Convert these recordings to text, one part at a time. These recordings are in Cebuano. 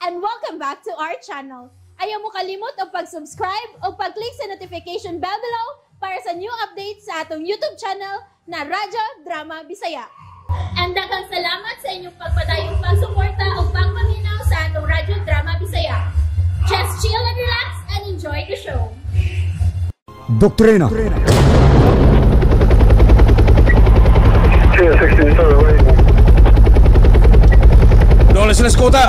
And welcome back to our channel. Ayaw mo kalimot og pag-subscribe o pag-click sa notification bell below para sa new updates sa atong YouTube channel na Radyo Drama Bisaya. And daghang salamat sa inyong pagpadayong pagsuporta o pagpaminaw sa atong Radyo Drama Bisaya. Just chill and relax and enjoy the show. Doktrina. Doon sila sa kota.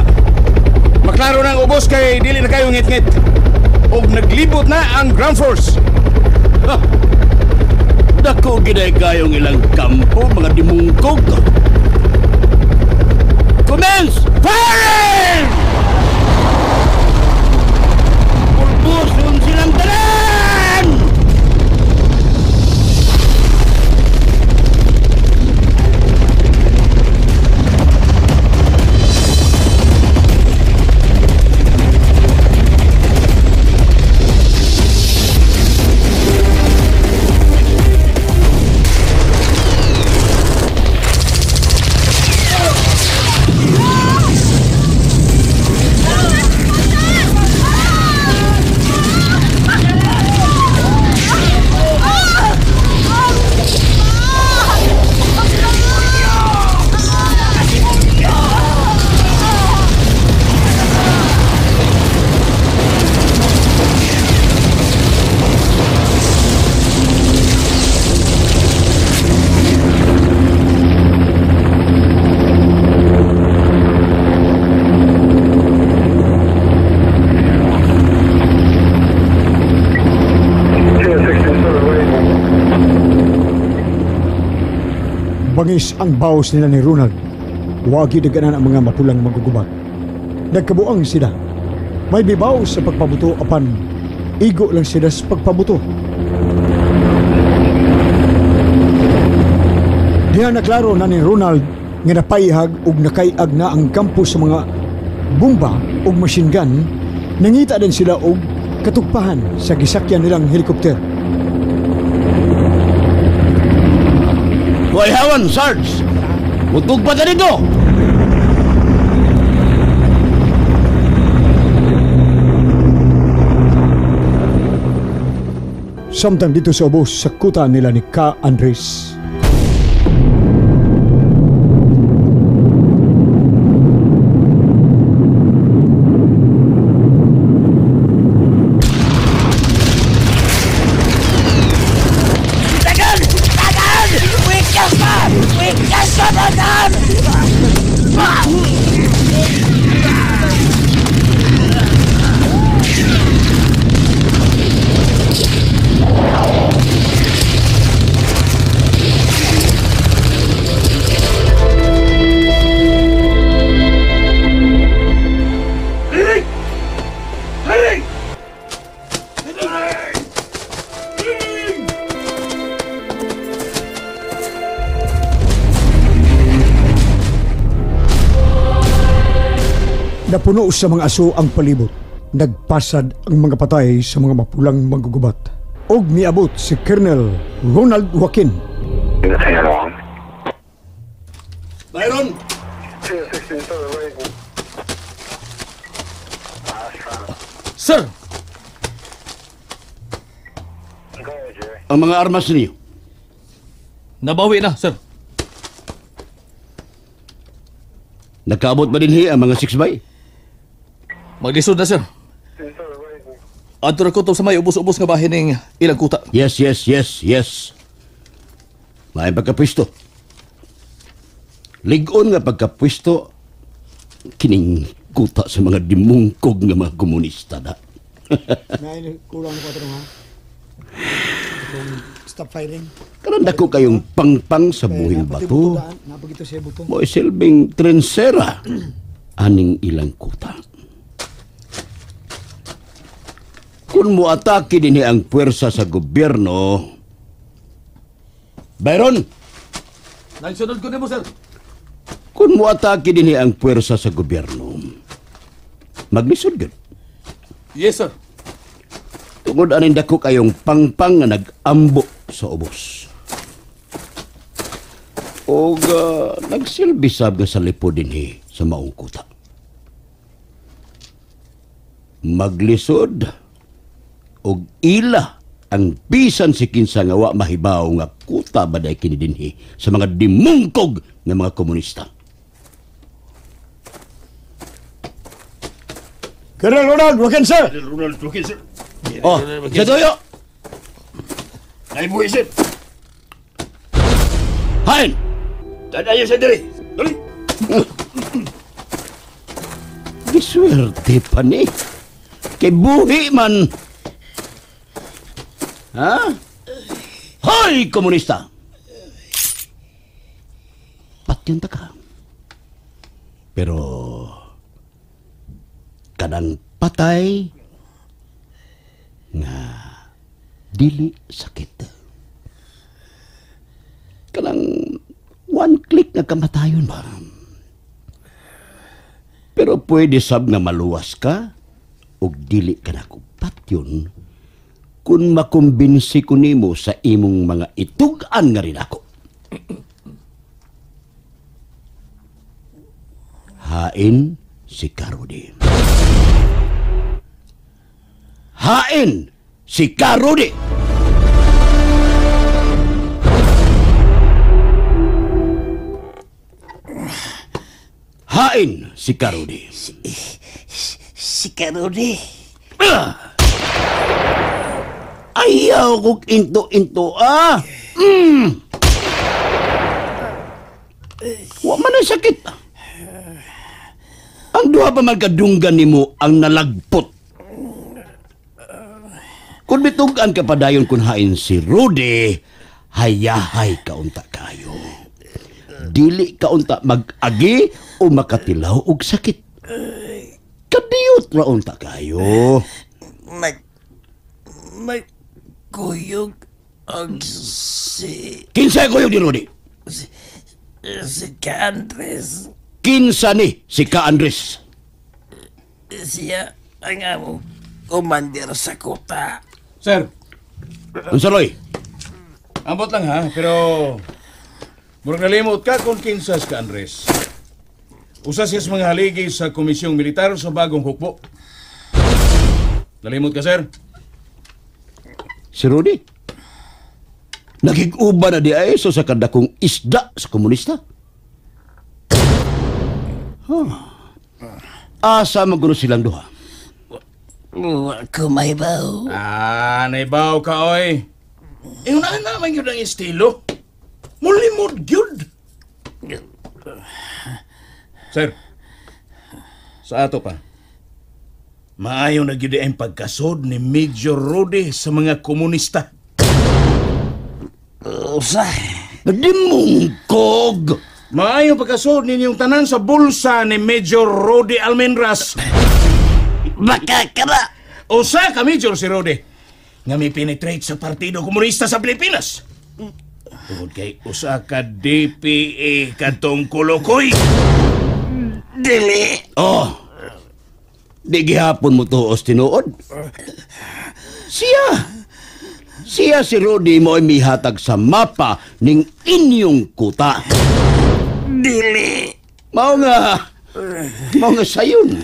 Maklaro na ang ubos kay dili na kayo ngit-ngit. Og naglibot na ang ground force. Ha! Dako giday kayong ilang kampo, mga dimungkog. Commence firing! Pulbuson silang tanan! Bangis ang baos nila ni Ronald. Wagi daganan ang mga mapulang magugubat. Nagkabuang sila. May bibaw sa pagpabuto apan igo lang sila sa pagpabuto. Diha naklaro na ni Ronald nga napayhag ug nakayag na ang kampo sa mga bomba ug machine gun. Nangita din sila og katugpahan sa gisakyan nilang helikopter. Hoy, hawan, Sarge! Mutug pa ta dito! Samtang dito sa ubos sa kuta nila ni Ka Andres. Napuno sa mga aso ang palibot. Nagpasad ang mga patay sa mga mapulang manggugubat. Og miabot si Colonel Ronald Joaquin. Byron! Sir! Ang mga armas niyo? Nabawi na, sir. Nakaabot ba dinhi ang mga 6x? Maglisod na, sir. Adto ra ko sa may ubos-ubos nga bahin ning ilang kuta. Yes, yes, yes, yes. May pagkapwisto. Lig-on nga pagkapwisto kining kuta sa mga dimungkog nga mga komunista da. May kulang ko ha. Stop firing. Karon dako kayong pangpang sa buhing bato. Mo'y silbing trensera aning ilang kuta. Kung muatake dinhi ang puwersa sa gobyerno, Byron! Naisunod ko nimo, sir. Kung muatake dinhi ang puwersa sa gobyerno, maglisod gud. Yes, sir. Tungod aning dako kayong pangpang nga nag-ambo sa ubos. Og nagsilbi sab nga sa lipo dinhi sa maong kuta. Maglisod og ila ang bisan si kinsa nga wa mahibaw nga kuta baday kini dinhi sa mga dimungkog nga mga komunista. Colonel Ronald Wilkinson. Colonel Ronald Wilkinson. Oh, sa tuyo. Naibuhi, sir. Hain! Tadayo sa diri. Dali. Giswerte pa ni. Kay buhi man. Ha? Hoy, komunista! Patyon ta ka. Pero kanang patay nga dili sakit. Kanang one click nga kamatayon ba? Pero pwede sab nga maluwas ka og dili ka na patyon kung makumbinsi ko nimo sa imong mga itug-an nga rin ako. Hain si Karudi. Hain si Karudi! Hain si Karudi. Si Karudi? Ah! Ayaw kong into-into, ah! Wa man ang sakit. Ang duha pa magkadunggan nimo ang nalagpot. Kung bitugan ka padayon kung hain si Rudy, hayahay kaunta kayo. Dili kaunta mag-agi o makatilaw og sakit. Kadiyot ra unta kayo. Magkuyog og si... Kinsa kuyog ni Rudy? Si Ka Andres. Kinsa ni si Ka Andres? Siya ang among commander sa kota. Sir. Unsa, Roy? Ambot lang ha, pero murag nalimot ka kung kinsa si Ka Andres. Usa siya sa mga haligi sa komisyong militar sa bagong hukbo. Nalimot ka, sir? Si Rudy? Nagig-uba na di ay so sa kadakong isda sa komunista. Huh. Asa magulo silang duha? Wa ko mahibaw. Ah, naibaw ka, oy. Ingunaan naman yun ang estilo. Mulimod yun. Sir, sa ato pa, maayo na gyud ang pagkasod ni Major Rudy sa mga komunista. Usa. Dimungkog! Maayo pagkasod ninyong tanan sa bulsa ni Major Rudy Almendras. Baka ka ba? Usa ka Major si Rudy nga may penetrate sa Partido Komunista sa Pilipinas. Tungod kay usa ka DPA kadtong kulukoy. Dili. Oh. Di gihapon mo tuos tinuod. Siya si Rudy mo ay mihatag sa mapa ning inyong kuta. Dili. Mao nga sayon.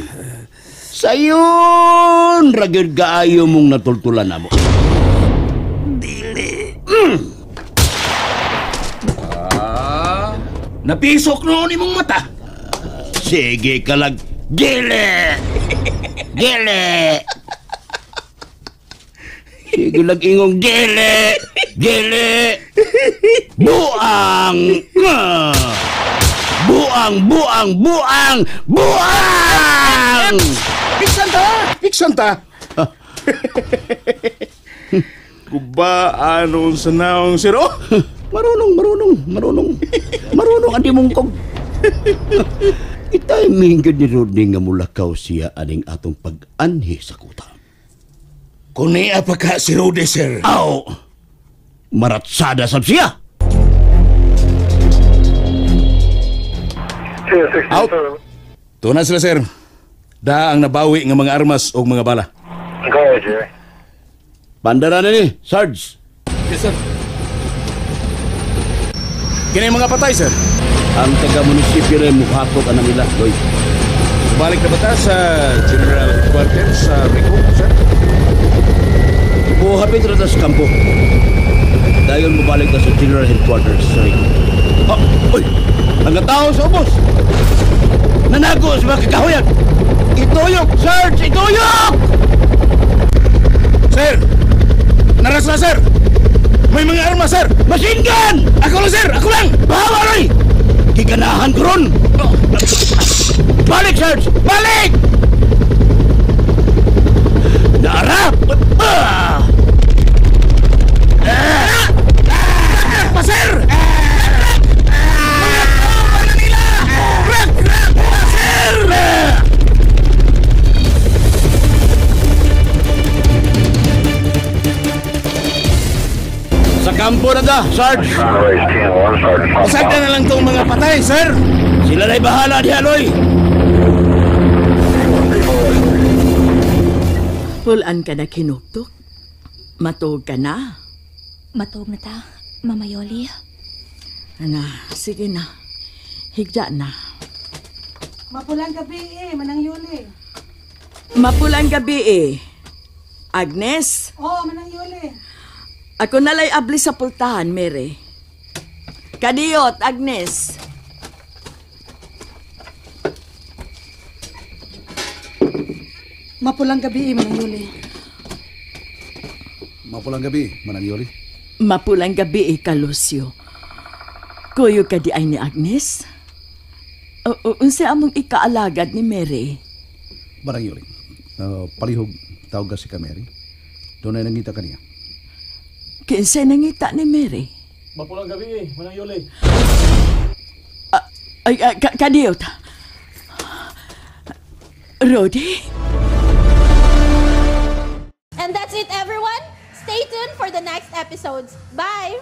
Sayon ra gyud kaayo mong natultulan namo. Dili. Ah, napisok noon imong mata. Sige kalag. Dili. Dili. Sige lang ingong dili. Dili. Buang. Buang, buang, buang, buang. Piksan ta, piksan ta. Kuba anon sa naong siro? Marunong, marunong, marunong. Marunong ang dimungkog. Itay minggod ni Rodney nga mulakaw siya aning atong pag-anhi sa kuta. Kunia pa ka si Rudy, sir. Aw! Maratsada sab siya! Out! Tuon na sila, sir. Da ang nabawi nga mga armas o mga bala. Go ahead, Jerry. Bandara na ni, Sarge. Yes, sir. Kini mga patay, sir. Ang taga-munisipyo na muhakot ang nila, Loy. Mubalik na ba ta sa General Headquarters sa Rico, sir? Buhapit ra ta sa kampo. Dayon mubalik ta sa General Headquarters sa Rico. Oh, uy! Ang tao sa ubos! Nanago sa mga kakahuyan! Ituyok! Sarge! Ituyok! Sir! Naras na, sir! May mga armas, sir! Machine gun! Ako lang, sir! Ako lang! Bawa, Roy! Giganahan ko ron! Balik, Sarge! Balik! Naara! Ah! Pa, sir! Mga tao na nila! Rak, rak, pa, sir! Sa kampo na ta, Sarge! Usag na lang tong mga patay, sir! Sila na'y bahala diha, Loy! Pulan ka na kinuktok. Matuog ka na. Matuog na ta, Mama Yoli. Ana, sige na. Higda na. Mapulang gabi eh, Manang Yuli. Mapulang gabi eh. Agnes, Oo, Manang Yuli. ako nalay abli sa pultahan, Mary. Kadiyot, Agnes. Mapulang gabi eh, Manang Yuli. Mapulang gabi, Manang Yoli. Mapulang gabi eh, Kalusyo. Kuyo ka di ay ni Agnes? Unsa among ikaalagad ni Mary? Manang Yoli. Palihog, tawag ka si Mary. Doon ay nangita kaniya. Kinsay nangita ni Mary? Mapulang gabi eh, Manang Yoli. Ay, kadiyot. Rody? And that's it, everyone. Stay tuned for the next episodes. Bye!